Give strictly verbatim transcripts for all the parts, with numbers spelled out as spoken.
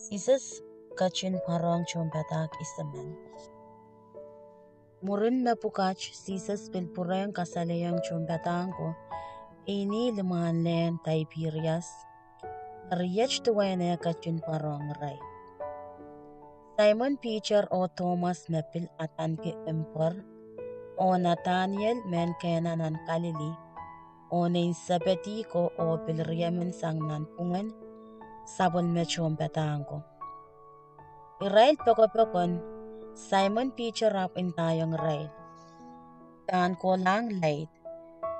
Sises ketin pwarohng tohnpadahk isimen. Mwurin mepwukat, Sises pil pwurehng kasalehiong tohnpadahk ko pein ih limwahn lehn Taiperias, eri iet duwen eh ketin pwarohng irail. Saimon Piter oh Tomas me pil adaneki Impwer, oh Nadaniel mehn Kena nan Kalili, oh nein Sebedi ko oh pil riemen sang nanpwungen sapwellime tohnpadahk ko. Irail pokopokon, Saimon Piter ahpw ndaiong irail, I pahn kohlahng laid.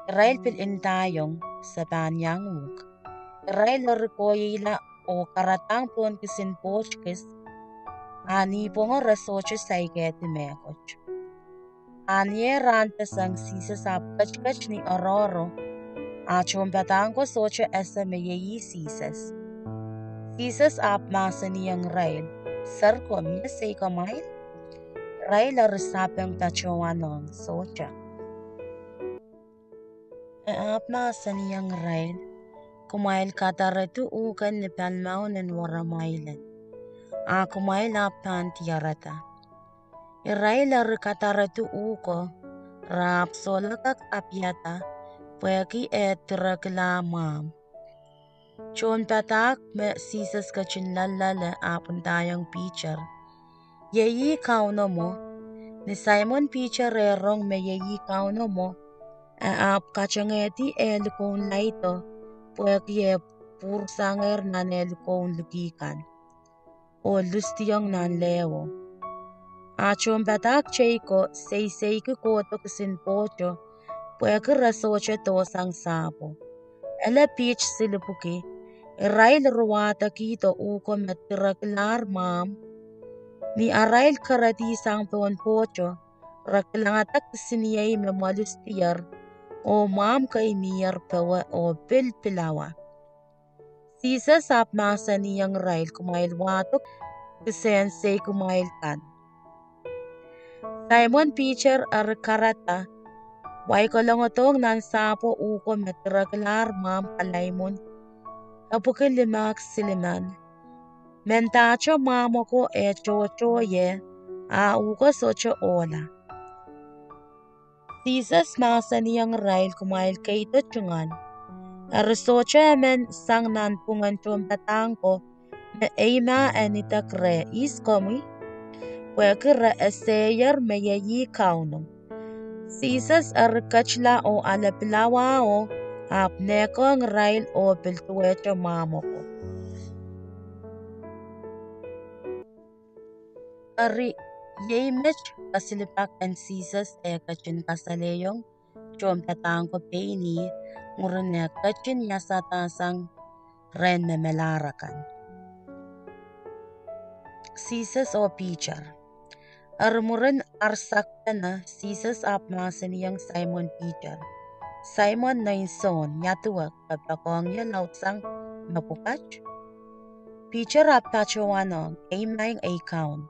Irail pil ndaiong, Se pahn iang uhk. Irail eri kohieng oh karadahng pohn kisin pwoht kis, a nipwongo re sohte saikedi mehkot. A ni eh rahnpeseng, Sises ahpw ketiket ni oaroahro, a tohnpadahk ko sohte ese me iei ih Sises. Sises ahpw mahsanihong irail, Serko, mie seikamwail? Irail eri sapeng patohwanohng, Sohte. E ahpw mahsanihong irail, Kumwail kadarodo uhk en ni palimaun en weremwail en, a kumwail ahpw pahn diarada. Irail eri kadarodo uhko, re ahpw solahr kak apiada, pwehki eh direkila mwahmw. Tohnpadahk me Sises ketin loalloale ahpw ndaiong Piter, Iei ih Kauno mwo. Ni Saimon Piter eh rong me iei ih Kauno mwo, e ahpw katengehdi eh likoun laido, pwehki eh pwursangehr nan eh likoun liki kan, oh lustiong nan lehwo. A tohnpadahk tei ko seiseiki kohdo kisin pwohto, pwehki re sohte dohsang sahpwo. Ele piht silipwuki, irail eri wadekihdo uhko me direkilahr mwahmw. Ni arail keredi sang pohn pwohto, re kilangada kisiniei me mwoalustier, oh mwahmw kei mier powe oh pil pilawa. Sises ahpw mahsanihong irail, Kumwail wahdo kisehn seikumwail kan. Saimon Piter eri karada, waikolongodohng nan sahpwo uhko me direkilahr mwahmw kalaimwun epwiki limehk silimen. Mendahte mwahmw oko eh tohto ie, a uhko sohte ohla. Sises mahsanihong irail, Kumwail keido tungoal. Eri sohte emen sang nanpwungen tohnpadahk ko me eimah en idek reh, Ihs komwi? Pwehki re eseier me iei ih Kauno. Sises eri ketila oh ale pilawao, ahpw nehkohng irail oh pil duwehte mwahmw oko. Eri, iei met kasilpak en Sises eh ketin kasalehiong tohnpadahk ko pein ih, mwurin eh ketin iasadasang rehn me melahr akan. Sises oh Piter. Eri mwurin ar sakpene, Sises ahpw mahsanihong Saimon Piter, Saimon nein Sohn, ia duwe ke poakohng ie laudsang mepwukat? Piter ahpw patohwanohng, Ei maing, ei Kaun,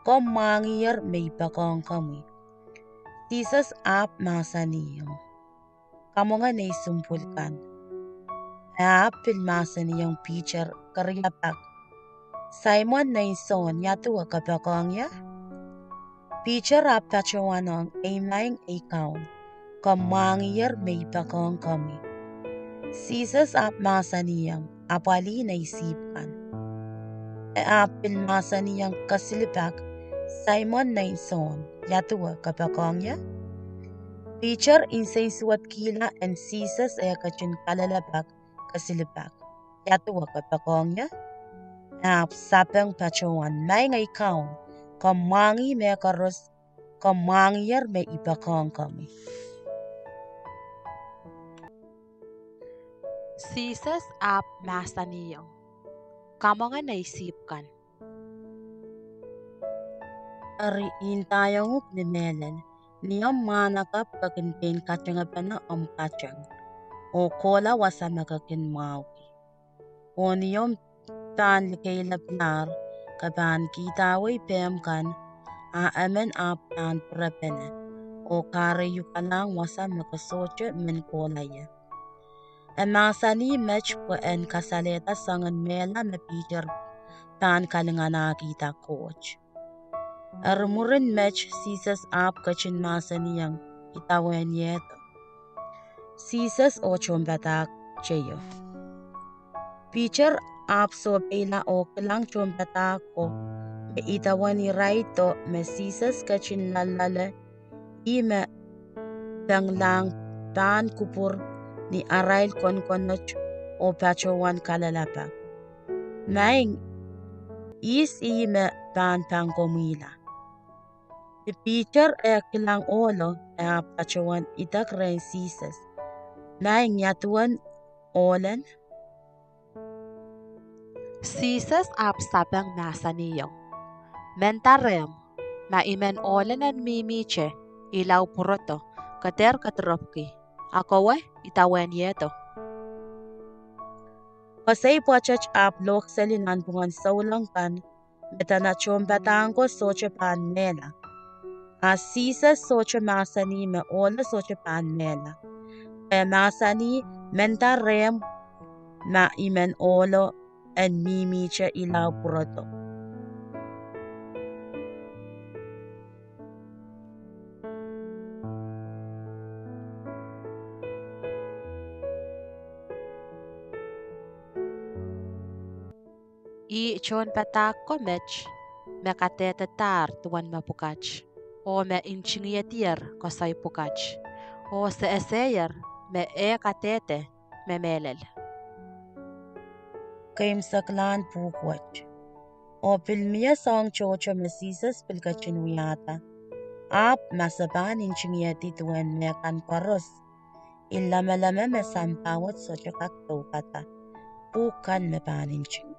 komw mwahngiher me I poakohng komwi. Sises ahpw mahsanihong, Kamwenge nei sumpwul kan. E ahpw pil mahsanihong Piter keriapak, Saimon nein Sohn, ia duwe ke poakohng ie? Piter ahpw patohwanohng, Ei maing, ei Kaun, komw mwahngiher me I poakohng komwi. Sises ahpw mahsanihong, Apwalih nei sihpw kan. E ahpw pil mahsanihong kasilpak, Saimon nein Sohn, ia duwe ke poakohng ie? Piter nsensuwedkihla en Sises eh ketin kalelapak kasilpak, Ia duwe ke poakohng ie? E ahpw sapeng patohwan, Maing ei Kaun, komw mwahngih mehkoaros, komw mwahngiher me I poakohng komwi. Sises ahpw mahsanihong, Kamwenge nei sihpw kan. Eri I ndaiong uhk ni mehlel, ni omw mwahnakapw ke kin pein katengepene omw kateng, oh kohla wasa me ke kin mwahuki. Oh ni omw pahn likeila pilahr, ke pahn kihdawei pehmw kan, a emen ahpw pahn pirepene, oh kahreiukalahng wasa me ke sohte men kohla ie. E mahsanih met pwe en kasalehda soangen mehla me Piter pahn kalinganahkihda Koht. Eri mwurin met Sises ahpw ketin mahsanihong idawehn iehdo. Sises oh Tohnpadahk Teio. Piter ahpw sohpeila oh kilang tohnpadahk ko me idawehn iraido me Sises ketin loalloale, ih me penglahng pahn kupwur ni arail konkonot oh patohwan kalelapak. Maing, ihs ih me pahn pangkomwihla? Ni Piter eh kilang ohlo, e ahpw patohwan idek rehn Sises, Maing, ia duwen ohlen? Sises ahpw sapeng, mahsanihong, Menda rehmw, ma I men ohlen en mihmihte ilau pwurodo, ke dehr kedirepwki, a kowe idawehn iehdo. Koasoi pwoatet ahpw lohkseli nanpwungen souleng kan, me dene tohnpadahk ko sohte pahn mehla. A Sises sohte mahsanih me ohlo sohte pahn mehla. E mahsanih, Menda rehmw, ma I men ohlen en mihmihte ilau pwurodo. Ih tohnpadahk ko met me kadehdehdahr duwen mepwukat, oh me ntingihedier koasoi pwukat, oh se eseier me eh kadehde me mehlel. Keimwseklahn pwuhk wet. Oh pil mie soahng tohto me Sises pil ketin wiahda, ahpw ma se pahn ntingihedi duwen mehkan koaros, I lemeleme me sampah wet sohte kak doukada. Pwuhk kan me pahn nting.